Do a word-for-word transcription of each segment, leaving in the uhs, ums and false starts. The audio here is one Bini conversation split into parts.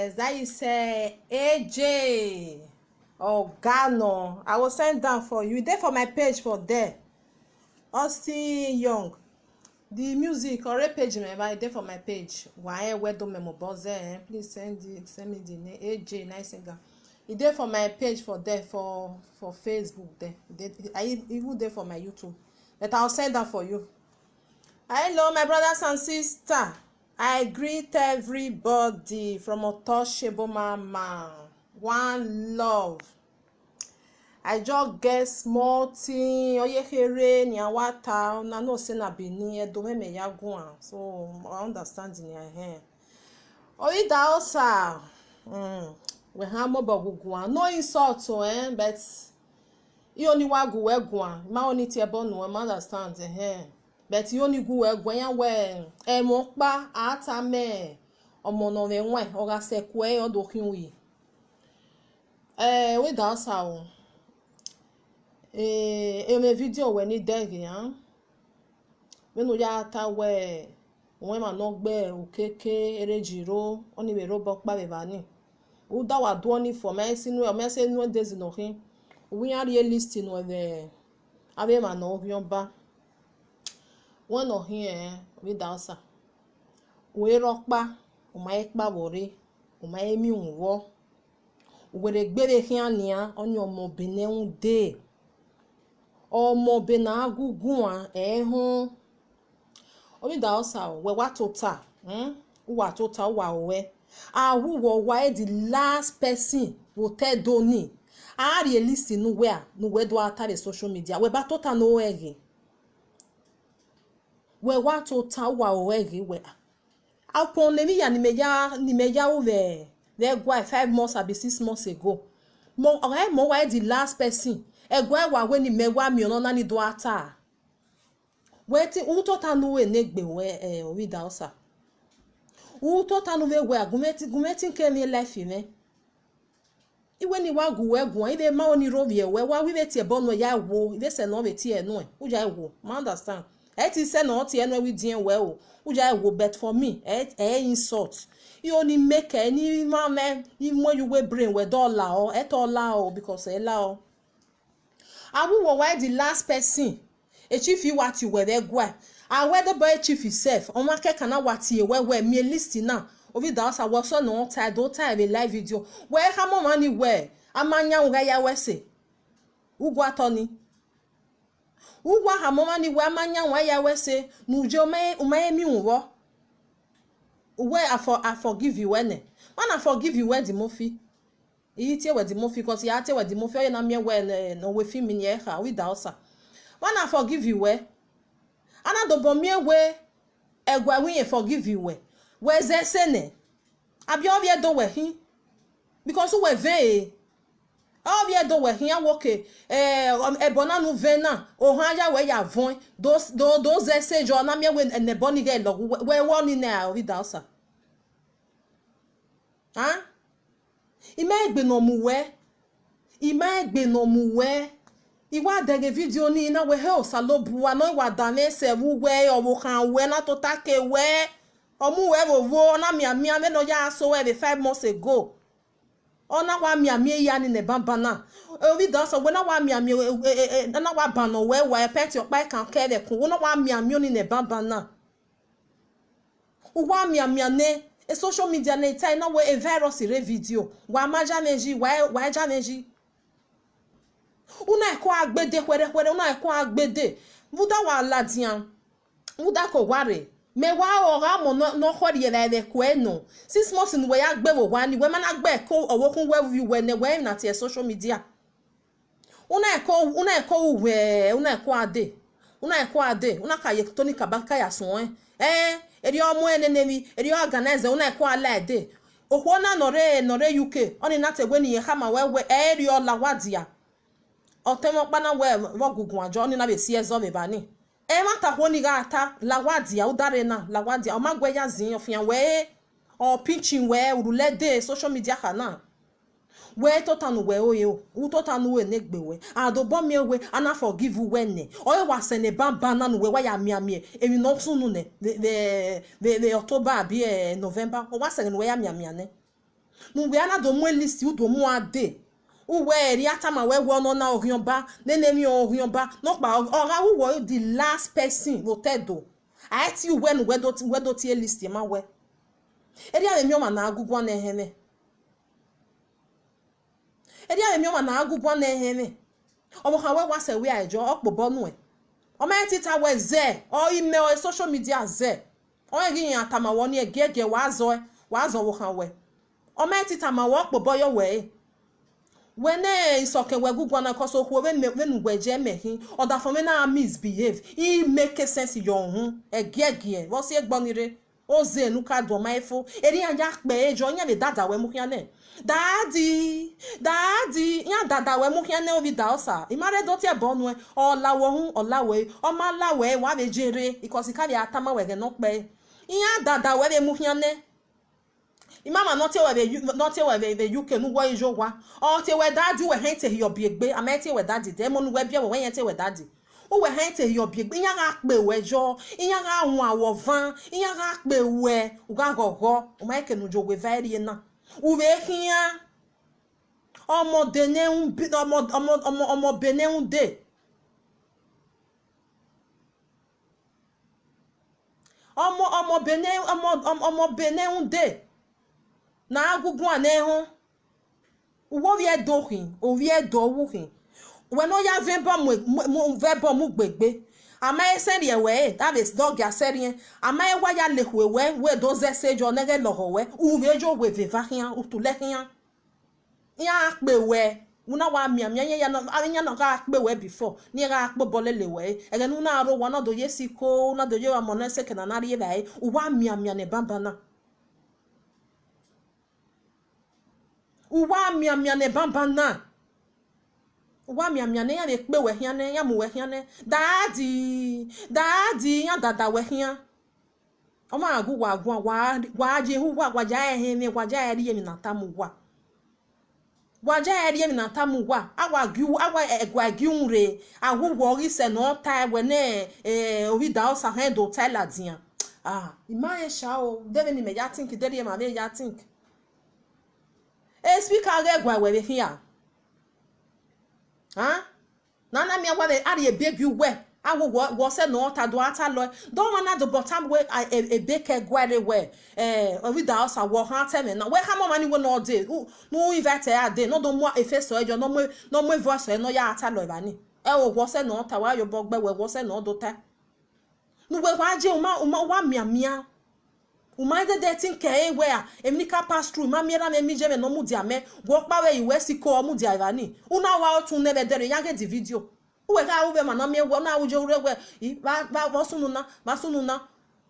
Yes, that is uh, A J. Oga no, I will send down for you. E dey for my page for there. Austin Young. The music, already page me, but e dey for my page. Why we do me mo boss eh? Please send it, send me the name. A J, nice singer. E dey for my page for there for for Facebook there. E dey, I even dey for my YouTube. But I'll send that for you. Hello, my brothers and sisters. I greet everybody from Untouchable Mama. One love. I just get small thing. Oye khere ni a wa ta, una know say na Benin, Ẹdo mwẹ mẹ ya guan. So, I understand ni a hẹn. Oyi da osa, mm, we ha mobọ gu guan. No insult o, eh, but I oni wa gu wẹ guan, ma oni tie ẹbọ nuẹn, ma understand, ehẹn. But I oni gu wẹ guan, iran wẹ, ẹmwẹ ọkpa, a ta mẹ, ọmọ ne ọ mwẹ ẹwaẹn, ọ gha sẹ ẹkuẹ, ọ do khian uyi. Eh, we da osa o. Eh, emwi video wẹ ni dẹghe, ah. Vbene u ya ta wẹ, uwẹ emwa ne ọ gbe ukeke, erha ejiro, ọni vbe rre obọ ọkpa vbe evba ni. U da wa do ọni fo, ọ ma si nuẹn, ọ ma si nuẹn dezi ne ọ khin. U wẹ iran rhie list nuẹn vbe avbe emwa ne ọ ghian ọba. Wẹ ne ọ khian, vbe da osa. U rre ọkpa, u ma he kpa vbe ọ rre, u ma he miẹn uhunmwu vbọ. U werriegbe vbe khian nian, ọni ọmọ be ne ẹhunmwu dee. Ọmọ be ne a gu guan, ẹ i họn. Ọ vbe da osa o, wẹ wa tota, hmm? U wa tota, u wa ruẹ. A wu wẹ, ọ wa re the last person vbe otọ Ẹdo ni. A rhie list ne uwẹ a, ne uwẹ do gha ta vbe social media. Wẹ ba tota ne ọ rẹghe. Wẹ wa tota, u wa ruẹ ghe wẹ, a, okhuo ne emwi hia ne imẹ ya, ne imẹ ya ru vbe, vbe ẹguae five months abi six months ago. Mọ, ọ gha mọ wa re the last person. Ẹguae wa wẹ ne imẹ wa miẹn ọna ni do gha ta. Wẹ te, u tota ne u re ne egbe wẹ, eh, ọ vbe da osa. U tota ne u vbe wẹ, a gu mwẹ ti, gu mwẹ ti ke emwi life mwẹ. I wẹ ne I wa gu wẹ guan, I vbe ma ọni rre ovbi ẹre, wa wẹ I vbe tie ẹbọ nuẹn ya wo, I vbe sẹ ne ọ vbe tie nuẹn, u ya wo, ma understand. Ẹ i te sẹ ne ọ tie nuẹn wẹ I diẹn wẹ o, u ya wo, but for me, ẹ, ẹ i insult. I oni make ẹ ne I ma mwẹ, I mu ẹre ye uwu brain wẹ, do la ọ, ẹ te ọ la ọ, because ẹ la ọ. A wu wẹ, ọ wa re the last person. E chief wa tie uwẹ vbe ẹguae. A wẹ deba e chief sef, ọmwa kẹkan na wa tie wẹ wẹ, miẹn list na. Ọ vbe da osa, wẹ ọsẹ ne ọ ta, do ta vbe live video. Wẹ khama ọmwa ni wẹ, a ma yan u gha ya wẹ ẹse. U gua tọ ni. U wa khama ọmwa ni wẹ, a ma yan u gha ya wẹ ẹse, ne u ye, u ma he, u ma he miẹn uhunmwu vbọ. Uwẹ, I for, I forgive you wẹ nẹ. Ma na forgive you wẹ Eddie Murphy. I tie wẹ Eddie Murphy, cos I a tie wẹ Eddie Murphy, ọ ye na miẹn wẹ ne, ne ọ wẹ film ni ẹ kha, ọ vbe da osa. Wa na forgive wẹ. A na dobọ miẹn wẹ, ẹguae wẹ irẹn forgive wẹ. Wẹ zẹ ẹse nẹ. Abi ọ vbiẹ do wẹ khin. Because uwẹ vẹ ẹre. Ọ vbiẹ do wẹ khin, a wẹ okay, eh, ẹbọ na ne u vẹ na, ohan ya wẹ ya vuọn, do, do, do zẹ ẹse yọ, na miẹn wẹ ne ẹbọ ni ghẹ lọghe uwẹ, wẹ wẹ ọni nẹ, ọ vbe da osa. A? I ma egbe ne ọ mu wẹ. I ma egbe ne ọ mu wẹ. I wa dẹghe video ni na wẹ, he Osanobua, ne ọ wa danmwẹ sẹ vbe uwẹ, ọvbokhan wẹ, na tota ke wẹ. Ọ mu wẹ vbe ovo, ọ na mianmian vbene ọ ya so wẹ vbe five months ago. Ọ na wa mianmian iya ni nẹ banbanna. Ovbi da osa, wẹ na wa mianmian, e, e, e, e, na wa ban nọ wẹ, wa pẹnti ọkpa kan kẹ vbe ẹkun, wẹ na wa mianmian ọni nẹ banbanna. U wa mianmian nẹ, e social media nẹ, I ta na wẹ e virus rre video. Wa ma ja mwẹ yi, wa, wa ja mwẹ yi. U na ẹko a gbede khuẹrhẹkhuẹrhẹ, u na ẹko a gbede. Vbe u da wa ladian, vbe u da ke owa rre. Mẹ wa re ọghe ọmọ ne ọ, ne ọ khọrhiẹ vbe ẹvbo ẹko nọ. Six months ne uwẹ ya gbe vbe owa ni, wẹ ma na gbe ẹko ọvbokhan uwẹ vbe uwẹ nẹ, wẹ na tie social media. U na ẹko, u na ẹko uwẹ, u na ẹko a dee. U na ẹko a dee, u na ka ye Tony Kabaka ya suẹn. Ẹn, erriọ ọ mu ẹre nene emwi, erriọ ọ organize, u na ẹko a la ẹre dee. Okhuo na ne ọ rre, ne ọ rre U K, ọnii na te wẹ ne irẹn khama wẹ wẹ, ẹ i rriọ la owa dia. Ọtẹn mwẹ ọkpa na wẹ vbe ọ gu guan jọ, ọnii na vbe si ẹzọ vbe evba ni. Ẹmwata okhuo ni gha ta, la owa dia, u da rre na, la owa dia, ọ ma gu ẹre ya zin, ọ fian wẹ, ọ pinch wẹ, u rhulẹ dee social media kha na. Wẹ tota ne uwẹ ore o, u tota ne u re ne egbe wẹ. A dobọ miẹn wẹ, a na forgive uwẹ nẹ. Ọ re wa sẹ ne banbanna ne uwẹ wa ya mianmian emwi ne ọ sunu nẹ vbe, vbe, vbe, vbe October abi, eh, November. Ọ wa sẹ ne uwẹ ya mianmian nẹ. Ne uwẹ na do mu list, u do mu a dee. Uwẹ erriọ a tama wẹ, wẹ ọnọna oghian ọba, nene emwi oghian ọba, nọkpa ọ gha ru wẹ the last person vbe otọ Ẹdo. A i tie uwẹ ne uwẹ do, uwẹ do tie list ma wẹ. Erriọ vbe miẹn ọmwa ne a gu guan ne ẹhẹn mwẹ. Erriọ vbe miẹn ọmwa ne a gu guan ne ẹhẹn mwẹ. Ọvbokhan wẹ wa sẹ wẹ a jọ, ọ kpobọ nuẹn. Ọ ma rẹn te I ta wẹ zẹ, ọ imẹ, ọ social media zẹ. Ọ rẹn ghi iran tama wẹ ọnii ẹgiẹgiẹ, wa zọe, wa zẹ ọvbokhan wẹ. Ọ ma rẹn te I tama wẹ, ọ kpobọ yọ wẹ ẹre. Wẹ ne isọkẹn wẹ gu guan na, cos okhuo vbene uwẹ jẹ mẹ khin, ọdafẹn mwẹ na misbehave, I make sense yọ uhunmwu ẹgiẹgiẹ vbe ọ si egbe ọnii rre. Oze ne u ka do, ọ ma fo. Erriọ iran ya kpẹ ẹre jọ, iran vbe dada wẹ mu khian nẹ. Daddy, daddy, iran dada wẹ mu khian nẹ, ovbi Idaosa. I ma rre do tie ẹbọ nuẹn, ọ la wẹ uhunmwu, ọ la wẹ ẹre, ọ ma la wẹ ẹre, wa vbe je rre, cos I ka vbe a tama wẹ ẹghẹ ne ọ kpẹre. Iran dada wẹ vbe mu khian nẹ. Imama ne ọ tie wẹ vbe U-, ne ọ tie wẹ vbe, vbe U K ne uwẹ i yo owa. Ọ tie wẹ daddy, uwẹ hẹn te hia ọbiegbe, a ma i tie wẹ daddy dẹ, ẹmwẹ ne uwẹ biẹ wẹ, uwẹ hẹn te wẹ daddy. Uwẹ hẹn te hia ọbiegbe, iran gha kpe wẹ jọ, iran gha wan wẹ ọvan, iran gha kpe wẹ, u gha ghọghọ, u ma ke ne u ye owa eva rrie na. U vbe khian, ọmọ de ne u bi-, ọmọ, ọmọ, ọmọ, ọmọ be ne u dee. Ọmọ, ọmọ be ne, ọmọ, ọmọ, ọmọ be ne u dee. Ne a gu guan ne ẹhọn. Uwẹ ovbi Ẹdo khin, ovbi Ẹdo wu khin. Wẹ ne ọ ya vẹ ẹbọ mu, mu, mu, vẹ ẹbọ mu gbe egbe. A ma he sẹrriẹ wẹ ẹre, da vbe dọgia sẹrriẹ. A ma he wa ya lekhue wẹ, wẹ do zẹ ẹse yọ ne ẹghẹ lọghọ wẹ. U vbe yo owa eva khian, u tulẹ khian. Iran gha kpe wẹ, u na wa mianmian, iran ya nọ, avbe iran na gha kpe wẹ before, ne iran gha kpe obọ lele wẹ ẹre. Ẹghẹ ne u na rre owa, u na do ye siko, u na do ye ọmọ ne ẹsẹkẹ na na rri evbare, u wa mianmian ne banban na. U wa mianmian ne banban na. U wa mianmian ne iran vbe kpe wẹ khian nẹ, iran mu wẹ khian nẹ. Daddy, daddy, iran dada wẹ khian. Ọ ma gu uwa guan, wa, wa ye hu uwa, wa ya ẹhẹn mwẹ, wa ya rrie emwi ne a tama uwa. Wa ya rrie emwi ne a tama uwa. A wa gie u, a wa ẹguae gie uhunmwu rre, a wu uwa ọghe isẹ ne ọ tae wẹ ne, eh, ovbi Idaosa hẹn do tae ladian. Ah, I ma rẹn sha o, de vbene imẹ ya think, de rhie emwa vbe ya think. E speaker ghẹ guan wẹ vbe khian. Huh? Na na miẹn wa vbe a rhie ebe gie uwẹ, a wo wọ, wọ sẹ ne ọ ta do a ta lọe. Dọmwa na do bọta wẹ, a, e, ebe kẹ guẹ rre wẹ, eh, ovbi Idaosa wọ han ta ẹmwẹ na. Wẹ khama ọmwa ni wẹ ne ọ dee, u, ne u invite ẹre a dee, ne ọ do mu e face ẹre yọ, ne ọ mu, ne ọ mu voice ẹre ne ọ ya ta lọe evba ni. Ẹ o, wọ sẹ ne ọ ta, wa ye obọ gbe wẹ, wọ sẹ ne ọ do ta. Ne uwẹ wa je, u ma, u ma, u wa mianmian. U ma dẹdẹ think ẹre wẹ a, emwi ni ka pass through, u ma miẹn erha mwẹ, emwi ye mwẹ ne ọ mudia mẹ, wẹ ọkpa vbe ye uwẹ siko ọ mudia evba ni. U na wa otun nẹ vbe ẹdẹrriọ, ya ghe the video. Uwẹ gha ru vbe emwa na miẹn wẹ, u na ru ye ure wẹ, i, vba, vba, vba sunu na, vba sunu na.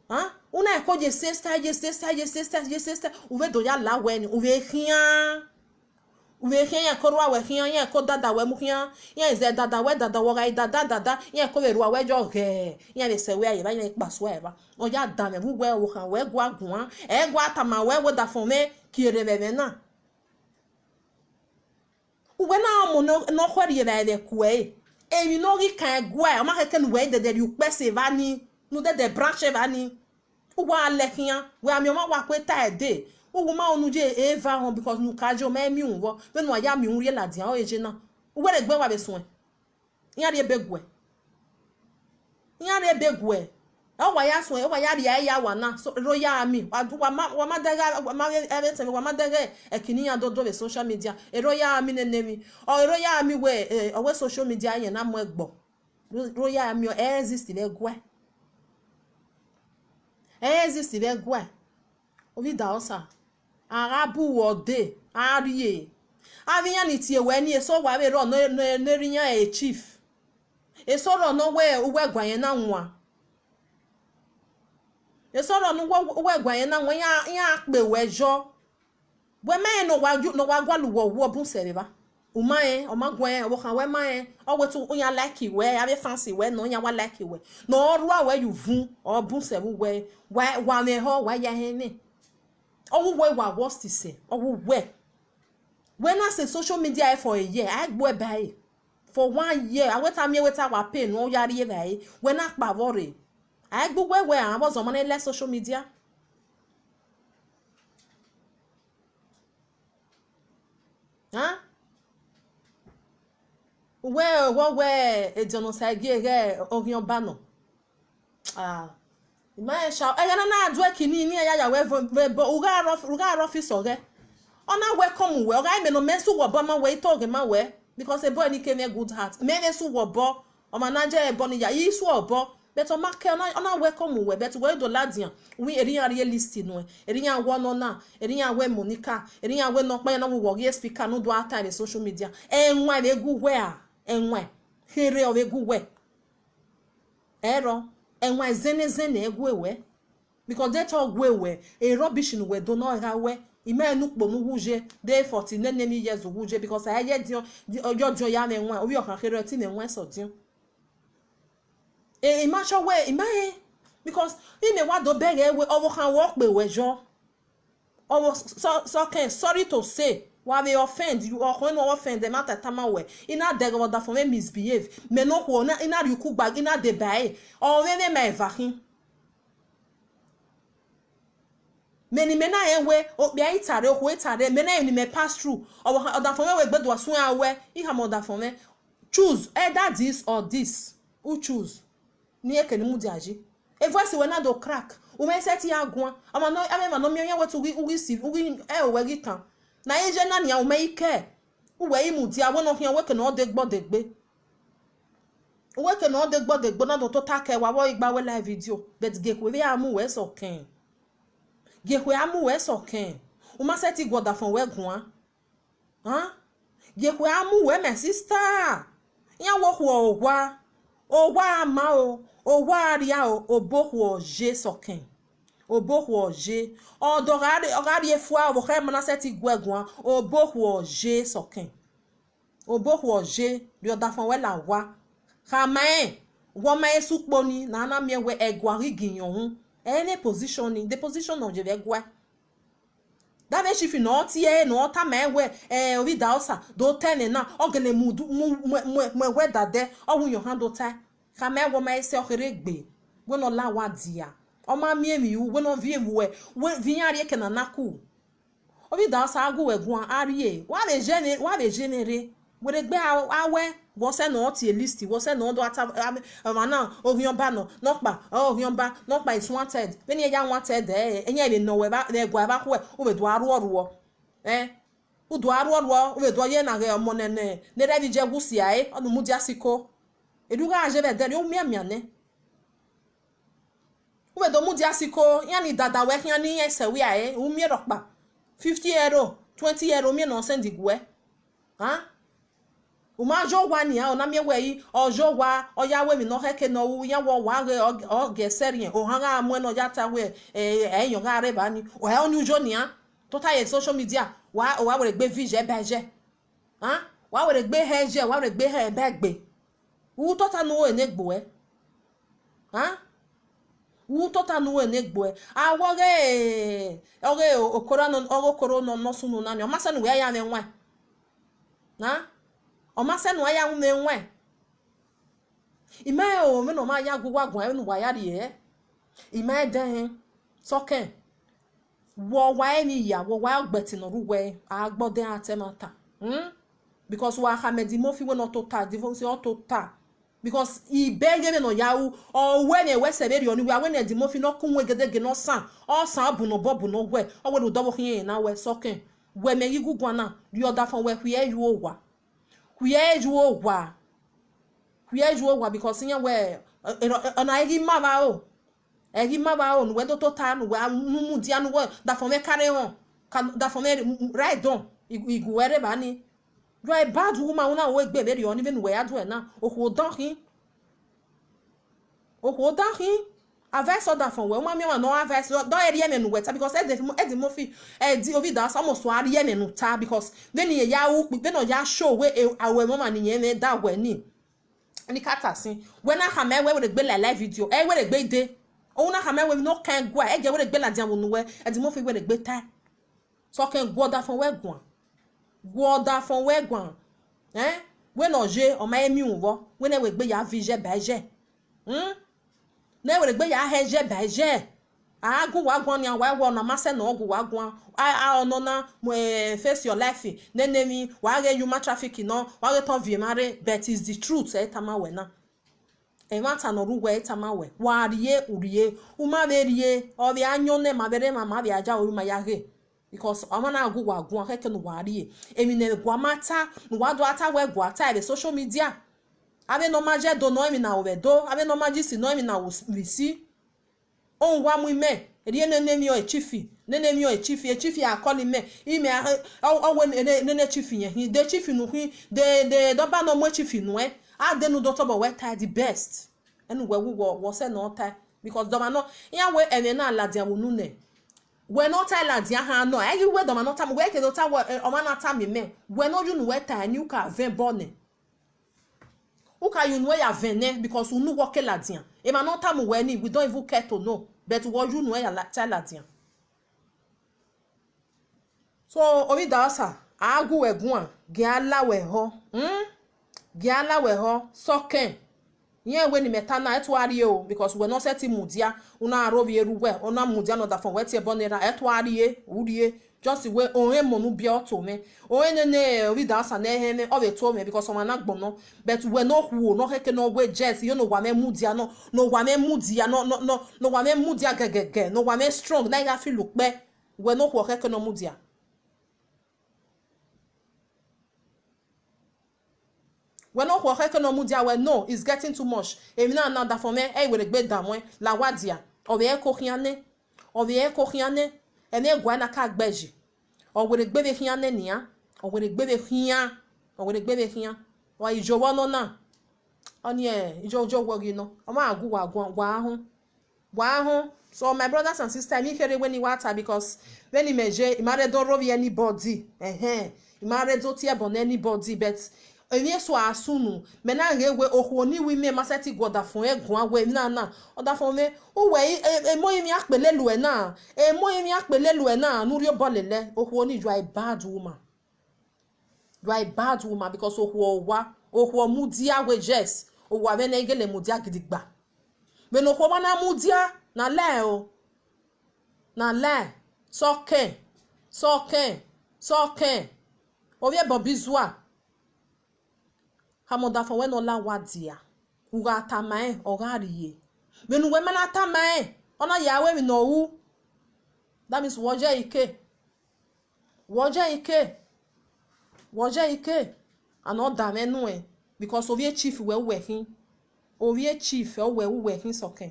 Huh? U na ko ye sister, ye sister, ye sister, ye sister, u vbe do ya la wẹ ni, u vbe khian. U vbe khian, iran ko rua wẹ khian, iran ko dada wẹ mu khian, iran zẹ dada wẹ dada, wẹ ọ gha dada dada, iran ko vbe rua wẹ yọ ghẹ, iran vbe sẹ wẹ a ye evba, iran kpa sua evba. Ọ ya danmwẹ vbe uwẹ ọvbokhan wẹ gua guan, ẹ gua tama wẹ wẹ ọdafẹn mwẹ kie rre vbe ẹmwẹ na. Uwẹ na ọmọ ne ọ, ne ọ khẹ rrie evbare vbe ẹko ẹre. Emwi ne ọ ghi kan ẹguae, ọ ma khẹke ne uwẹ dẹdẹ rhie ukpẹ sẹ evba ni, ne u dẹdẹ branch evba ni. U wa lẹ khian, wẹ a miẹn ọmwa wa kue ta ẹdẹ. U wu ma unu ye eva họn because ne u ka ye, ọ ma miẹn uhunmwu vbọ, vbene uwa ya miẹn uhunmwu rrie ladian ọre ye na. Uwẹ rhe gbe wa vbe suẹn. Iran rhie ebe guẹ. Iran rhie ebe guẹ. Ọ wa ya suẹn, ọ wa ya rhie ẹre ya wa na. So, Royal Army, wa, wa ma, wa ma dẹghe, wa ma vbe, ẹ vbe tẹn, wa ma dẹghe ẹki ne iran do do vbe social media. E Royal Army nene emwi. Ọ e Royal Army wẹ, eh, ọ wẹ social media yẹn na mu ẹgbọ. Ro-, Royal Army, ẹ exist vbe ẹguae. Ẹ exist vbe ẹguae. Ovbi Idaosa, a gha bu uwẹ ọdee, a rhie. Avbe iran ni tie wẹ ni, eso wa vbe rrọọ ne, ne, ne erha iran e chief. Eso rrọọ ne uwẹ, uwẹ gua yẹn na wan. Eso rrọọ ne uwẹ, uwẹ gua yẹn na wan, iran, iran kpe wẹ yọ. Wẹ ma rẹn ne ọ wa yu-, ne ọ wa gualọ uwẹ, ọ wu ọ bun sẹ vbe evba. U ma rẹn, ọ ma guan rẹn, ọvbokhan wẹ ma rẹn, ọ wẹ te iran like wẹ, avbe fans wẹ nọ, iran wa like wẹ. Ne ọ rua wẹ ye uvun, ọ bun sẹ vbe uwẹ, wa, wa mwẹ ehọ, wa ya ẹhẹn mwẹ. Ọ wu wẹ wa worst sẹ, ọ wu wẹ. Wẹ na sẹ social media for a year, a i gbe uẹ ba ẹre. For one year, a wẹ te a miẹn wẹ te a wa pay ne ọ ya rrie evbare, wẹ na kpa vbọ rre. A i gbe uwẹ wẹ a vbọ zẹ ọmwa ne lẹ social media. Uwẹ, wẹ wẹ ediọn ne Osagie ghẹ ọghian ọba nọ. Ah, I ma rẹn sha, ẹghẹ na na duẹ ki ni, ne iran ya ya wẹ vbe, vbe ẹbọ, u gha rre ọf-, u gha rre office ọghẹ. Ọ na welcome wẹ, ọ gha mẹ ne ọ mẹ sẹ uwẹ obọ ma wẹ, I tọghe ma wẹ, because ebo ni ke mwẹ good heart. Mẹ vbe sẹ uwẹ obọ, ọmwa na jẹ ẹbọ ni ya, I sẹ uwẹ obọ, but ọ ma kẹ, ọ na, ọ na welcome wẹ, but wẹ do ladian, wẹ erha iran rhie list nuẹn, erha iran wẹ ọnọna, erha iran wẹ Monica, erha iran wẹ nọkpa iran na vbe uwẹ ọghe speaker ne u do a ta vbe social media. Ẹwaẹn vbe gu wẹ a, ẹwaẹn kherhe ọ vbe gu wẹ. Ẹrọ, ẹwaẹn zẹnẹ zẹnẹ gu wẹ. Because de te ọ gu wẹ, e rubbish ne uwẹ do nọ gha wẹ. I ma rẹn ne ukpo ne u wu ye, de forty nene emwi years u wu ye, because a ye diọn, di-, ọ yọ diọn ya mwẹ ẹwaẹn, ovbi ọkhan kherhe ọ te mwẹ ẹwaẹn sẹ ọdiọn. E, I ma sure wẹ, I ma rẹn, because imẹ wa do bẹghe wẹ, ọvbokhan wẹ ọ kpe wẹ yọ. Ọvbo sọ, sọ kẹn, sorry to say, wa vbe offend, you, ọkhọn ne ọ offend, ẹmwata tama wẹ, I na dẹghe vbe ọdafọn mwẹ misbehave, mẹ ne okhuo na, I na rhie uku gba, I na deba ẹre, ọ mwẹ mwẹ ma eva khin. Mẹ ne imẹ na rẹn wẹ, okpia i ta rre, okhuo i ta rre, mẹ na rẹn ne imẹ pass through, ọvbokhan, ọdafọn mwẹ wẹ egbe do suẹn a wẹ, I khama ọdafọn mwẹ, choose either this or this, u choose. Ne eke ni mudia yi. E voice wẹ na do crack. U mwẹ sẹtin ya guan. Ọmwa nọ, avbe emwa ne ọ miẹn iran wẹ te u ghi, u ghi si, u ghi ẹro wẹ ghi tan. Ne a ye ye na nian, u mwẹ i kẹ. Uwẹ i mudia, wẹ ne ọ khian, wẹ ke ne ọ de gbọdegbe. Uwẹ ke ne ọ de gbọdegbe, na do tota kẹ wa vbe ọ i gba wẹ live video. But gie ekhue vbe a mu wẹ sẹ ọkẹn. Gie ekhue a mu wẹ sẹ ọkẹn. U ma sẹtin gu ọdafọn wẹ guan. Gie ekhue a mu wẹ, my sister. Iran wẹ okhuo owa, owa a ma o, owa a rria o, obọ okhuo ọ ye sẹ ọkẹn. Obọ okhuo ọ ye. Ọdọ gha rrie, ọ gha rrie fua, ọvbokhan ma na sẹtin gu ẹ guan, obọ okhuo ọ ye sẹ ọkẹn. Obọ okhuo ọ ye, rhie ọdafọn wẹ la owa. Khama rẹn, wẹ ọ ma he sẹ ukpo ni, ne a na miẹn wẹ ẹguae ghi gie iyọnrhun. Ẹ i re position ni, the position nọ ye vbe ẹguae. Davbe chief ne ọ tie ẹre ne ọ tama ẹn wẹ, eh, Ovbidaosa, do ta ẹmwẹ na, ọ gele mu udu, mu, mu, mu, mu ẹwẹ dadẹ, ọ wu yan ohan do tae. Khama ẹn wẹ ọ ma he sẹ, ọ kherhe gbe, wẹ ne ọ la owa dia. Ọ ma miẹn emwi ru, wẹ ne ọ viọ evbuẹ, wẹ vbe iran rrie eke na na ku. Ovbidaosa a gu wẹ guan, a rrie. Wa vbe ye mwẹ, wa vbe ye mwẹ rre. Wẹ rhegbe a, a wẹ, wẹ ọ sẹ ne ọ tie list, wẹ ọ sẹ ne ọ do ta, a, ọmwa na, oghian ọba nọ, nọkpa, oghian ọba, nọkpa is wanted. Vbene iran ya wanted, ẹ, iran vbe nọ wẹ vbe ẹguae vbe akhuẹ, u vbe do a rhuọ rhuọ. Ẹ, u do a rhuọ rhuọ, u vbe do ye na ghe ọmọ nẹ, nẹ, ne erha ẹvbo iye wu sia ẹre, ọ na mudia sẹ iko. Erha u gha ye vbe ẹdẹrriọ, u mianmian nẹ. U vbe do mudia sẹ iko, iran ni dada wẹ khian ne iran sẹ wẹ ẹre, u miẹn rhọkpa. Fifty euro, twenty euro, u miẹn ne ọ send guẹ. A? U ma ye owa nian, ọ na miẹn wẹ i, ọ ye owa, ọ ya ru emwi ne ọ khẹke ne ọ ru, iran wẹ owa ghe, ọ, ọ gie ẹsẹrriẹn, ohan gha muẹn ne ọ ya ta wẹ, ẹ, ẹ, iyọn gha rre evba ni, ọ ọnii u yo nian, tota ye social media, wa, wa wẹ rhegbe vision ba ẹjẹ. A? Wa wẹ rhegbe hẹ ẹjẹ, wa wẹ rhegbe hẹ ba egbe. U tota ne u ru ne egbe uẹ. A? U tota ne u ru ne egbe uẹ. A wẹ ọghe, ọghe okoro nọ, ọghe okoro nọ, ne ọ sunu na ni, ọ ma sẹ ne uwẹ ya mwẹ ẹwaẹn. A? Ọ ma sẹ ne uwa ya ru mwẹ ẹwaẹn. I ma rẹn o, vbene ọ ma ya gu uwa guan, vbene uwa ya rrie. I ma rẹn dẹnrẹn, sọkẹn. Wẹ ọ wa emwi ya, wẹ ọ wa ọgbẹtin ne ọ rre uwẹ, a gbe ọdẹ ra ta ẹmwata. Hmm? Because wa khama Eddie Murphy wẹ ne ọ tota, Eddie Murphy ọ tota. Because I bẹghe vbene ọ ya ru, ọ wẹ ne wẹ sẹ vberriọ ni, wẹ a wẹ ne Eddie Murphy ne ọ ku uwẹ gedege ne ọ san, ọ san bu ne obọ bu ne ọ wẹ, ọ wẹ ne u dọvbokhan irẹn na wẹ sọkẹn. Wẹ mẹ ghi gu guan na, rhie ọdafọn wẹ khuiẹ yu owa. Khuiẹ yu owa. Khuiẹ yu owa because iran wẹ, ọ, ọ, ọ na ghi ma vba ro. Ẹ ghi ma vba ro, ne uwẹ do tota, ne uwẹ a mu mudia, ne uwẹ dafọn mwẹ carry on, ka dafọn mwẹ ride on, I, I gu uwẹ rre evba ni. You are a bad woman, una wo egbe vberriọ ni vbene uwẹ ya duẹ na, okhuo dan khin. Okhuo dan khin. Advice ọdafọn wẹ, u ma miẹn ọmwa ne ọ advice, dọ, dọ rhie ẹmwẹ ne uwẹ ta, because Eddie, Eddie Murphy, Eddie Ovbidaosa, almost wa rhie ẹmwẹ ne u ta, because vbene irẹn ya ru ukpi, vbene ọ ya show wẹ, e, a wẹ ọmwa ne irẹn mwẹ da wẹ ni. Ni ka ta sin. Wẹ na khama ẹn wẹ wẹ rhegbe la live video, ẹ wẹ rhegbe dee. Ọ na khama ẹn wẹ ne ọ kan ẹn gua, ẹ jẹ wẹ rhegbe ladian vbe unu wẹ, Eddie Murphy wẹ rhegbe tae. Sọkẹn, gu ọdafọn wẹ guan. Gu ọdafọn wẹ guan. Ẹn? Wẹ ne ọ ye, ọ ma he miẹn uhunmwu vbọ, wẹ ne wẹ egbe ya vision ba ẹjẹ. Hmm? Ne wẹ rhegbe ya hẹ ẹjẹ ba ẹjẹ. A gu uwa guan nian, wa wẹ ọna ma sẹ ne ọ gu uwa guan. A, a, ọnọna, mu, eh, face your life, nene emwi, wa ghe human trafficking nọ, wa ghe tọn viọ emwa rre, but it's the truth, ẹ tama wẹ na. Ẹmwata ne ọ rre uwẹ, ẹ tama wẹ, wa rrie, u rrie, u ma vbe rrie, ọ vbe a yọn nẹ, ma vbe rre emwa, ma vbe a ja ru ma ya ghe. Because ọmwa na gu uwa guan, khẹke ne uwa rrie. Emwi ne ẹguae ma ta, ne uwa do a ta wẹ ẹguae ta vbe social media. Avbe ne ọ ma ye Ẹdo nọ, emwi na ru vbe Ẹdo, avbe ne ọ ma ye isi nọ, emwi na ru vbe isi. Ohun wa mu imẹ, erriọ nene emwi ọre chief, nene emwi ọre chief, e chief a call imẹ, imẹ a, ọ, ọ wẹ ne, ne, ne chief yẹn khin, de chief nu khin, de, de, de ọba ne ọ mu chief nuẹn, a de ne u do tobọ wẹ tae the best. Ẹnu wẹ wu wọ, wọ sẹ ne ọ tae, because dọmwa nọ, iran wẹ ẹmwẹ na ladian vbe unu nẹ. Wẹ ne ọ tae ladian han nọ, ẹ ghi wẹ dọmwa ne ọ tama, wẹ ke do ta wẹ, eh, ọmwa na tama imẹ, wẹ ne ọ ye unu wẹ tae ni, u ka vẹn ẹbọ nẹ. U ka ye unu ya vẹn nẹ, because unu wọ ke ladian. Emwa ne ọ tama uwẹ ni, we don't even care to know. But wọ ye unu ya la-, tae ladian. So, Ovbi Idaosa, a gu wẹ guan, gie a la wẹ họ, hmm? Gie a la wẹ họ, sọkẹn. Irẹn wẹ ne imẹ ta na, ẹ tua rrie o, because wẹ ne ọ sẹtin mudia, u na rre ovbi erha uwẹ, ọ na mudia ne ọdafẹn wẹ tie ẹbọ ne erha, ẹ tua rrie, u rrie. Just wẹ ọnrẹn emọ ne u biẹ ọ to mwẹ. Ọnrẹn nene Ovbi Idaosa ne ẹhẹn mwẹ, ọ vbe to mwẹ, because ọmwa na gbọnnọ. But wẹ ne okhuo ne ọ khẹke ne ọ wẹ Jess, iyo ne owa mwẹ mudia nọ, ne owa mwẹ mudia nọ, nọ, nọ, ne owa mwẹ mudia gẹgẹgẹ, ne owa mwẹ strong, na i gha feel ukpẹ. Wẹ ne okhuo khẹke ne ọ mudia. Wẹ ne okhuo khẹke ne ọ mudia wẹ, no, it's getting too much. Emwi na na ọdafẹn mwẹ, ẹ i wẹ ne egbe dan mwẹ, la wa dia. Ọ vbe ẹ ko khian nẹ. Ọ vbe ẹ ko khian nẹ. Ẹmwẹ ẹguae na ka gbe yi. Ọ wẹ ne egbe vbe khian nẹ nian. Ọ wẹ ne egbe vbe khian. Ọ wẹ ne egbe vbe khian. Wa ijo vbọ nọ na. Ọnii, ijo, ijo wọ ghi nọ. Ọ ma gu wa guan, wa họn. Wa họn. So my brothers and sisters, emwi kherhe wẹ ne I wa ta, because vbene imẹ ye, I ma rre do rre ovbi anybody. Ẹhẹn. I ma rre do tie ẹbọ ne anybody, but emwi eso a sunu, mẹ na ghe wẹ okhuo ni wẹ imẹ ma sẹtin gu ọdafẹn ẹre guan wẹ emwi na na, ọdafẹn mwẹ, uwẹ i, e, emọ emwi akpele luẹ na, emọ emwi akpele luẹ na, ne u rhie obọ lele, okhuo ni, you are a bad woman. You are a bad woman, because okhuo wa, okhuo mudia wẹ yes, owa mwẹ ne I gele mudia gidigba. Vbene okhuo ma na mudia, na lẹ o. Na lẹ, sọkẹn, sọkẹn, sọkẹn. Ovbi ẹbọ bi zua. Khama ọdafẹn wẹ ne ọ la wa dia. U gha tama rẹn, ọ gha rrie. Vbene uwẹ ma na tama rẹn, ọ na ya ru emwi ne ọ ru. That means wẹ ọ ye ẹre ike. Wẹ ọ ye ẹre ike. Wẹ ọ ye ẹre ike. And ọ da mwẹ nuẹn, because ovbi e chief wẹ uwẹ khin. Ovbi e chief uwẹ uwẹ khin sọkẹn.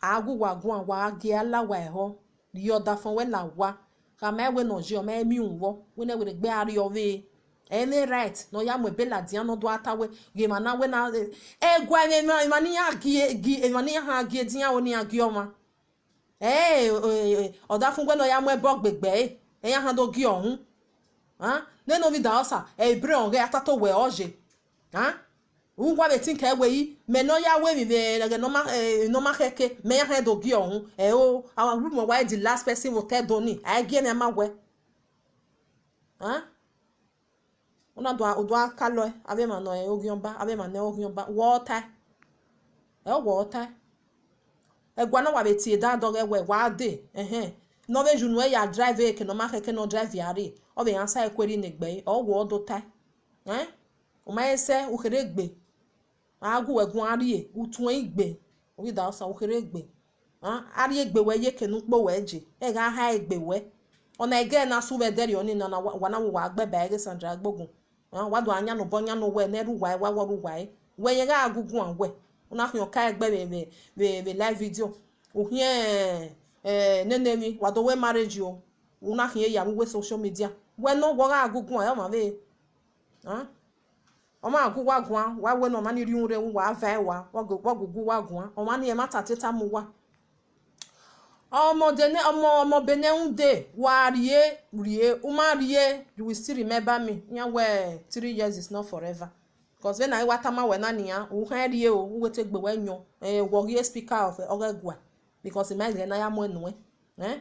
A gu wa guan, wa gie a la wa ẹhọ, rhie ọdafẹn wẹ la wa. Khama ẹre wẹ ne ọ ye, ọ ma miẹn uhunmwu vbọ, wẹ ne wẹ rhe gbe a rrie ọvbehe. Ẹ i mwẹ right ne ọ ya mu ebe ladian ne ọ do a ta wẹ, ghe emwa na wẹ na, ẹ, ẹguae mwẹ emwa, emwa ne iran gie, gie, emwa ne iran han gie edian ro ne iran gie ọmwa. Ẹ, ẹ, ẹ, ọdafẹn wẹ ne ọ ya mu ẹbọ gbe egbe ẹre, ẹ i ya han do gie ọhun. A, nene Ovbi Idaosa, ẹ, ebre ọghe a ta to wẹ ọ ye. A, uwa vbe think ẹre wẹ i, mẹ ne ọ ya ru emwi vbe ẹghẹ ne ọ ma, eh, ne ọ ma khẹke, mẹ ya han do gie ọhun. Ẹ o, a wa ru mẹ wa the last person vbe otọ Ẹdo ni, a i gie mwẹ ama wẹ. A, u na do, u do a kalọ avbe emwa ne oghian ọba, avbe emwa ne oghian ọba, wẹ ọ tae. Ẹ, wẹ ọ tae. Ẹguae na wa vbe tie dan dọghẹ wẹ wa dee, ẹhẹn. Ne ọ vbe ye unu ẹre ya drive eke ne ọ ma khẹke ne ọ drive ya rrie, ọ vbe answer ẹre ku erriọ ne egbe ẹre, ọ wẹ ọ do tae. Ẹn? U ma he sẹ, u kherhe gbe. A gu wẹ guan rrie, u tuẹn igbe. Ovbi Idaosa, u kherhe gbe. A, a rhie egbe wẹ ye eke ne u kpe wẹ ye, ẹ gha ha egbe wẹ. Ọna ẹgẹ na su vbe ẹdẹrriọ nii na, na wa, wa na wa gbe ba ẹghe Sandra Egbogun. A, wa do a yan obọ yan owẹ ne ẹ rre uwa ẹre, wa wẹ ọ rre uwa ẹre. Wẹ yẹn gha gu guan wẹ. U na khian ka ẹgbẹ vbe, vbe, vbe, vbe live video. U khian, eh, nene emwi, wa do wẹ marriage o. U na khian ya vbe uwu social media. Wẹ nọ, wẹ ọ gha gu guan, ẹ, ọmwa vbe. A? Ọ ma gu uwa guan, wa wẹ ne ọmwa ni rhie uhunmwu rre, wa va ẹre wa, wa gu, wa gu gu uwa guan. Ọmwa ni ẹmwata te tama uwa. Ọmọ de ne, ọmọ, ọmọ Benin ude, wa rrie, rrie, u ma rrie, you will still remember me. Iran wẹ three years is not forever. Because vbene a wa tama wẹ na nian, u khẹn rrie o, u wẹ te gbe wẹ yọn, eh, wẹ ọ ghi speaker of, eh, ọghe ẹguae. Because I ma ghe ne a ya mu ẹn nuẹn. Eh?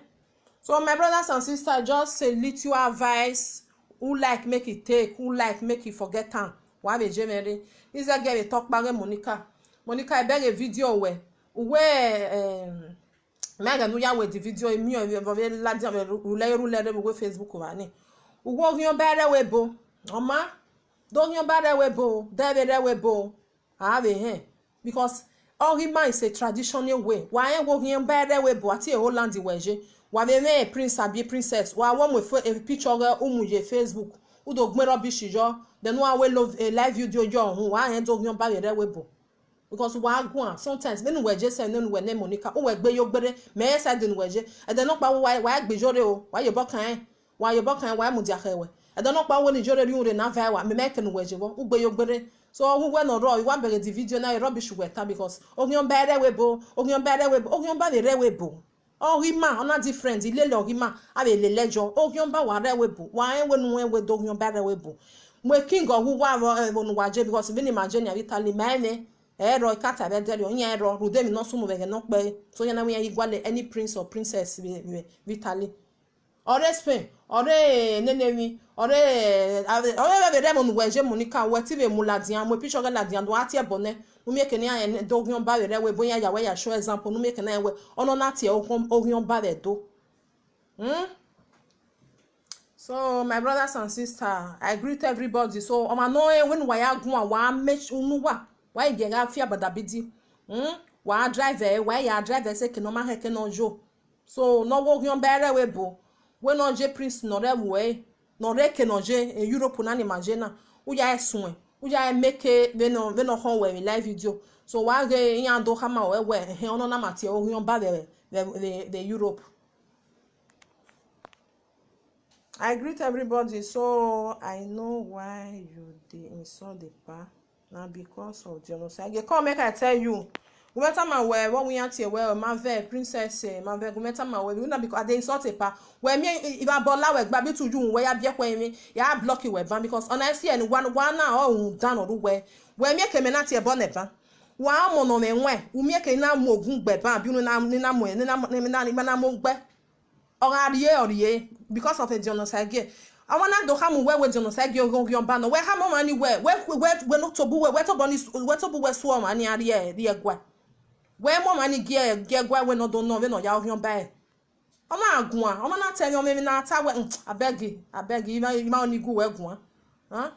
So my brothers and sisters, just a little advice. Who like make e take, who like make e forget am. Wa vbe je mwẹ rre. Ize gie vbe tọ ọkpa ghe Monica. Monica, I bẹghe video wẹ. Uwẹ, em, Mẹ ghẹ ne u ya wẹ the video, I miẹn vbe ladian vbe rhulẹ rhulẹ rre vbe uwu Facebook vba ni. Uwu oghian ọba rre ẹvbo ebo, ọ ma, de oghian ọba rre ẹvbo ebo, de ẹvbo rre ẹvbo ebo, a vbe hẹn. Because ọghe ima is a traditional way. Wa rẹn wẹ oghian ọba rre ẹvbo ebo, a tie Holland wẹ ye. Wa vbe mwẹ prince abi princess, wa wẹ mu picture ọghe umu ye Facebook, u do gbẹn rubbish yọ, then u wa wẹ live video yọ uhunmwu, wa rẹn de oghian ọba vbe rre ẹvbo ebo. Because wa guan, sometimes, vbene uwẹ je sẹ, vbene uwẹ ne Monica, uwẹ gbe ye ogbere, mẹ i side ne uwẹ ye. Ẹdẹ nọkpa wa, wa gbe iyore o, wa ye obọ kan rẹn, wa ye obọ kan rẹn, wa mudia khẹ wẹ. Ẹdẹ nọkpa wẹ ne iyore rhie urhe na va ẹe wa, mẹ, mẹ i ke ne uwẹ ye vbọ, u gbe ye ogbere. So, ọ ghi wẹ ne ọ rrọọ, I wa bẹghe the video na, rubbish uwẹ ta, because oghian ọba rre ẹvbo ebo, oghian ọba rre ẹvbo ebo, oghian ọba vbe rre ẹvbo ebo. Ọghe ima, ọ na different, ilele ọghe ima, a vbe lele ẹjọ, oghian ọba wa rre ẹvbo ebo, wa rẹn wẹ ne u rẹn wẹ de oghian ọba rre ẹvbo ebo. Mu king ọghe uwa vbe ẹvbo ne uwa je, because vbene ima je nia vbe Italy, ma rẹn mwẹ. Ẹ i rrọọ, I ka ta vbe ẹdẹrriọ, iran i rrọọ, rhunmwuda emwi ne ọ sunu vbe ẹghẹ nọkpa ẹre. So, iran na wẹ iran ghi gualọ any prince or princess vbe, vbe, vbe Italy. Ọ rre Spain, ọ rre nene emwi, ọ rre, ọ rre vbe rre ẹvbo ne uwẹ je mu ni ka, wẹ te vbe mu ladian, mu picture ọghe ladian do a tie ẹbọ nẹ, ne u miẹn eke ne iran do oghian ọba vbe rre ẹvbo ebo, iran ya wẹ ya show example, ne u miẹn eke na wẹ, ọ nọ na tie oghian, oghian ọba vbe Ẹdo. Hmm? So, my brothers and sisters, I greet everybody. So, ọmwa ne ọ rẹn wẹ ne uwa ya guan, wa make sure unu uwa, wa i gie gha fi agbada bidi. Hmm? Wa drive ẹre, wa ya drive ẹre sẹ eke ne ọ ma hẹn eke ne ọ yo. So, ne ọ wẹ oghian ọba rre ẹvbo ebo, wẹ ne ọ je prince ne ọ rre ẹvbo ẹre, ne ọ rre eke ne ọ ye, e Europe na ni ma ye na, u ya suẹn, u ya make vbene, vbene ọ khọn wẹ vbe live video. So, wa ghe iran do khama ruẹ wẹ, ẹhẹn, ọ nọ na ma tie oghian ọba vbe, vbe, vbe, vbe Europe. I greet everybody, so I know why you dey insult the pa. Na because of the Onosagie. Come make I tell you. Gu mwẹ tama wẹ, vbe ọ wẹ iran tie wẹ, ọ ma vẹ princess, eh, ma vẹ, gu mwẹ tama wẹ, na because I dey insult a pa. Wẹ miẹn ivba bọla wẹ gba bi tu yu wẹ ya biẹ khuẹ emwi, ya block wẹ ban, because ọna esi ẹn wa, wa na ọ rhunmwuda ne ọ rre uwẹ. Wẹ miẹn eke mẹ na tie ẹbọ nẹ ban. Wa ọmọ ne ọ mwẹ ẹwaẹn, u miẹn eke na mu ogun gbe ban, bi unu na, ni na mu, ni na, ni na, ni na mu gbe. Ọ gha rrie, ọ rrie, because of the Onosagie. Ọmwa na do khama uwẹ wẹ the Onosagie oghian, oghian ọba nọ. Wẹ khama ọmwa ni wẹ, wẹ, wẹ, wẹ ne tobọ uwẹ, wẹ tobọ ni, wẹ tobọ uwẹ suẹ ọmwa ni a rrie, rrie ẹguae. Wẹ mu ọmwa ni gie, gie ẹguae wẹ ne ọ do nọ vbene ọ ya oghian ọba ẹre. Ọmwa guan, ọmwa na ta ẹmwẹ, ọmwa emwi na ta wẹ, hmm, abeg, abeg, ima, ima ọni gu wẹ guan. Huh?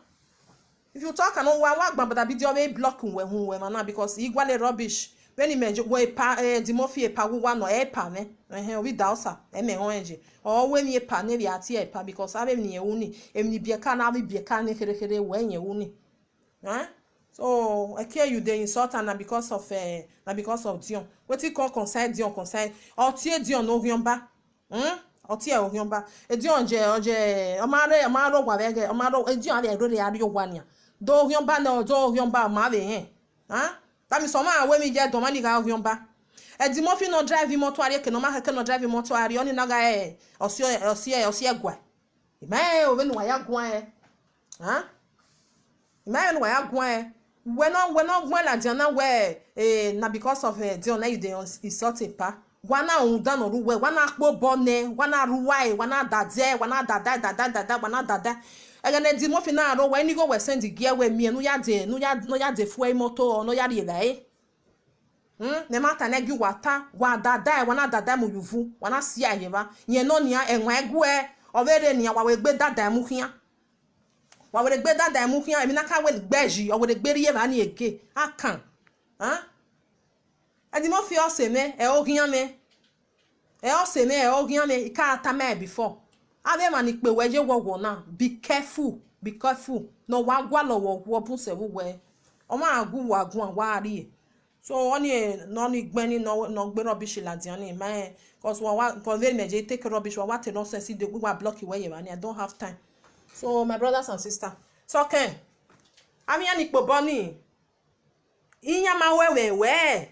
If you talk and no wa, wa gban agbada bidi, ọ vbe block wẹ, hu wẹ emwa na, because I gualọ rubbish. Vbene imẹ je, wẹ epa, eh, Eddy Murphy epa wu wa nọ, epa mwẹ. Ẹhẹn, ovbi Idaosa, ẹmwẹ họn ẹn ye. Ọ wẹ emwi epa ne vbe a tie epa, because avbe emwi ne ru ni, emwi ne ibiẹka na, avbe ibiẹka ni kherhe kherhe, wẹ irẹn ru ni. Eh? So, ẹki you dey insult am na because of, eh, na because of Dion. Wetin come concern Dion concern? Ọ tie Dion ne oghian ọba. Hmm? Ọ tie oghian ọba. Edion je, ọ je, ọ ma rre, ọ ma rre owa vbe ẹghẹ, ọ ma rre, Edion avbe ẹrọ rre a rrie owa nian. Do oghian ọba nẹ, do oghian ọba, ọ ma vbe hẹn. Huh? That means ọmwa wẹ emwi ye do, ọmwa ni gha oghian ọba. Eddy Murphy nọ drive imoto a rrie, eke ne ọ ma khẹke nọ drive imoto a rrie, ọni na gha, eh, ọsi, ọsi, ọsi ẹguae. I ma rẹn o, vbene uwa ya guan ẹn. Huh? I ma rẹn ne uwa ya guan ẹn. Wẹ ne, wẹ ne ọ guan ladian na wẹ, eh, na because of, eh, Dion na you dey ins-, insult epa. Wa na rhunmwuda ne ọ rre uwẹ, wa na kpe obọ nẹ, wa na rre uwa ẹre, wa na dadae, wa na dadae, dadae, dadae, wa na dadae. Ẹghẹ ne Eddy Murphy na rre uwẹ, ne igho wẹ send gie wẹ miẹn, ne u ya de, ne u ya, ne u ya de fuẹ imoto, ne u ya rri evbare. Hmm, ne ma ta nẹ gie uwa ta, wa dadae, wa na dadae mu ye uvu, wa na si a ye evba. Yẹn nọ nian, ẹwaẹn ẹguae, ọ vbe rre nian, wa wẹ egbe dadae mu khian. Wa wẹ egbe dadae mu khian, emwi na ka wẹ egbe yi, ọ wẹ egbe rri evba ni ege, a kan. Huh? Eddy Murphy ọse mwẹ, ẹ oghian mwẹ. Ẹ ọse mwẹ, ẹ oghian mwẹ, I ka tama ẹre before. Avbe emwa ni kpe wẹ ye wọwọ na, be careful, be careful. Ne ọ wa gualọ wẹ, wẹ bun sẹ vbe uwẹ. Ọ ma gu uwa guan, wa rrie. So, ọni, eh, ne ọni gbẹn ni, ne ọ, ne ọ gbe rubbish ladian ni, ma rẹn, 'cause wa, wa, 'cause vbene imẹ je take rubbish, wa, wa te nonsense, de, wa block wẹ ye evba ni, I don't have time. So, my brothers and sisters, so kẹn, avbe iran ni kpe obọ ni, iran ma wẹ vbe wẹ,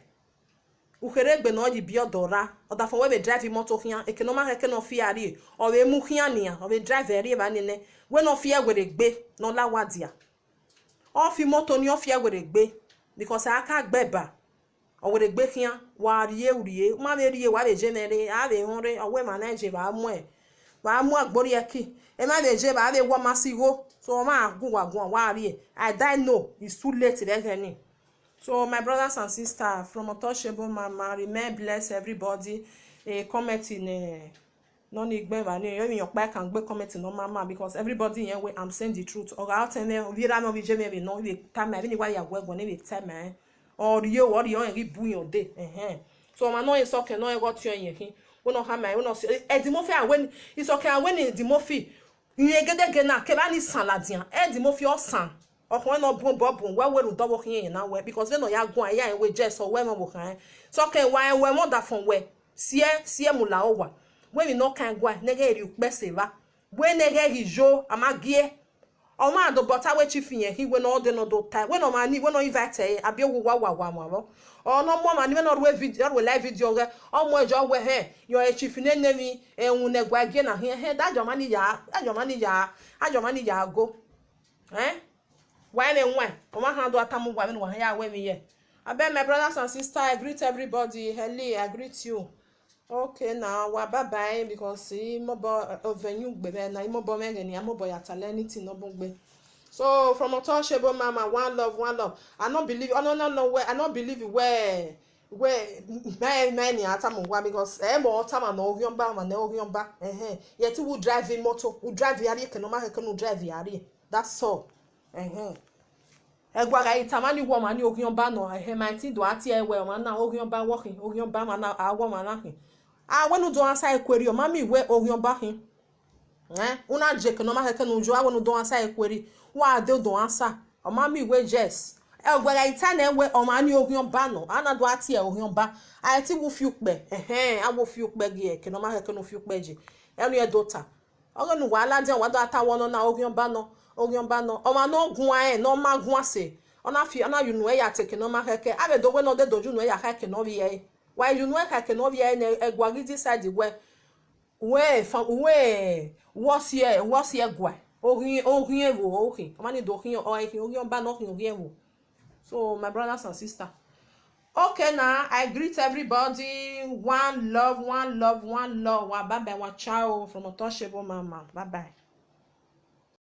u kherhe egbe ne ọ ye ibiọdọ ra, ọdafẹn wẹ vbe drive imoto khian, eke ne ọ ma khẹke ne ọ fi a rrie, ọ vbe mu khian nian, ọ vbe drive ẹre rri evba ni nẹ, wẹ ne ọ fi ẹre werriegbe, ne ọ la owa dia. Ọ fi imoto ni, ọ fi ẹre werriegbe, because a ka gbe ẹba, ọ werriegbe khian, wa rrie urrie, u ma vbe rrie, wa vbe je mwẹ rre, a vbe họn rre, ọ wẹ emwa na je vbe a muẹn, vbe a mu agbọn rrie ẹki, emwa vbe je vbe a vbe wẹ ọma si igho, so ọ ma gu uwa guan, wa rrie, I die no, it's too late vbe ẹghẹ ni. So, my brothers and sisters, from Untouchable Mama, remain blessed, everybody. comment ne, nọ ni gbẹn evba ni, emwi ọkpa I can gbe comment nọ ma ma, because everybody rẹn wẹ I'm saying the truth. Ọ gha tẹ mwẹ, ovbi erha mwẹ, ovbi iye mwẹ vbe nọ, I vbe tama ẹmwẹ ne I wa ya gu ẹguọn ne I vbe tama ẹn. Ọ rhie, ọ rhie, ọ rẹn ghi bu yan dee, ẹhẹn. So ọmwa nọ Isọkẹn nọ, ẹghẹ ọtiọnrẹn khin, wẹ ne ọ khama, wẹ ne ọ si, Eddy Murphy a wẹ ni, Isọkẹn a wẹ ne Eddy Murphy rẹn gedege na, kevbe a ni san ladian, Eddy Murphy ọ san. Ọkhọe ne ọ bun obọ bun wẹ, wẹ rhunmwuda ọvbokhan irẹn na wẹ, because vbene ọ ya guan, ya rẹn wẹ Jess, ọ wẹ ẹmwẹ ọvbokhan rẹn. Sọkẹn wa rẹn wẹ ẹmwẹ ọdafọn wẹ, siẹ, siẹ mu la owa. Wẹ emwi ne ọ kan guan, ne ghẹ rhie ukpẹ sẹ evba. Wẹ ne ghẹ ghi yo, a ma gie. Ọmwa do bọta wẹ chief yẹn khin, wẹ ne ọ de ne ọ do ta, wẹ ne ọmwa ni, wẹ ne ọ invite ẹre, abi owa wa wa wa vbọ. Ọ ne ọ mu ọmwa ni, wẹ ne ọ rue video, ọ rue live video ghẹ, ọ mu ẹjọ wẹ hẹ, yọ e chief nene emwi, ẹwun ne ẹguae gie na khian, hẹ, da jọ ọmwa ni ya, da jọ ọmwa ni ya, da jọ ọmwa ni ya go. Eh? Wa ẹmwẹ wan, ọmwa khan do a tama uwa vbene uwa ya wẹ emwi ye. Abeg, my brothers and sisters, I greet everybody. Helly, I greet you. Okay, now, wa bye bye, because I mobọ, eh, ọvẹn yu gbe vbe na, I mobọ mwẹ ẹghẹ ne I mobọ ya talẹ anything nọ bun gbe. So, from Ọtọshebo Mama, one love, one love. I no believe, oh, no, no, no, wẹ, I no believe wẹ, wẹ, mẹ, mẹ ni a tama uwa, because ẹ mọ ọ tama nọ, Oghiọba, ọmwa ne Oghiọba, ẹhẹn. Yet u drive motor, u drive ya rrie eke ne ọ ma khẹke ne u drive ya rrie. That's all. Ẹhẹn. Ẹguae gha i tama ni wẹ ọmwa ni Oghiọba nọ, ẹhẹn, ma i tin do a tie wẹ ọmwa na Oghiọba wọ khin, Oghiọba ọmwa na, a wẹ ọmwa na khin. A wẹ ne u do answer ẹkuerri, ọ ma miẹn wẹ Oghiọba khin. Ẹn, u na je eke ne ọ ma khẹke ne u yo, a wẹ ne u do answer ẹkuerri, wa de u do answer, ọ ma miẹn wẹ Jess. Ẹguae gha i ta nẹ wẹ ọmwa ni Oghiọba nọ, a na do a tie Oghiọba, a i tin wẹ u fi ukpẹ, ẹhẹn, a wẹ u fi ukpẹ gie eke ne ọ ma khẹke ne u fi ukpẹ je. Ẹnẹ ọ do ta. Ọghe ne uwa ladian, wa do a ta wẹ ọnọna Oghiọba nọ, Oghiọba nọ. Ọmwa ne ọ guan rẹn, ne ọ ma guan sẹ, ọ na fi, ọ na ya unu ẹre ya ta eke ne ọ ma khẹke. A vbe do wẹ ne ọ de do ya unu ẹre ya kha eke ne ọ vbiẹ ẹre. Wa ya unu ẹre kha eke ne ọ vbiẹ ẹre nẹ, ẹguae ghi decide wẹ, wẹ fa, wẹ, wẹ ọ si, wẹ ọ si ẹguae. Oghiẹn, oghiẹn ẹvbo ọ khin. Ọ ma ni do khin, ọ khin Oghiọba nọ, ọ khin oghiẹn ẹvbo. So, my brothers and sisters, okay now, I greet everybody. One love, one love, one love. Wa bye bye, wa ciao from Ọtọshebo Mama. Bye bye.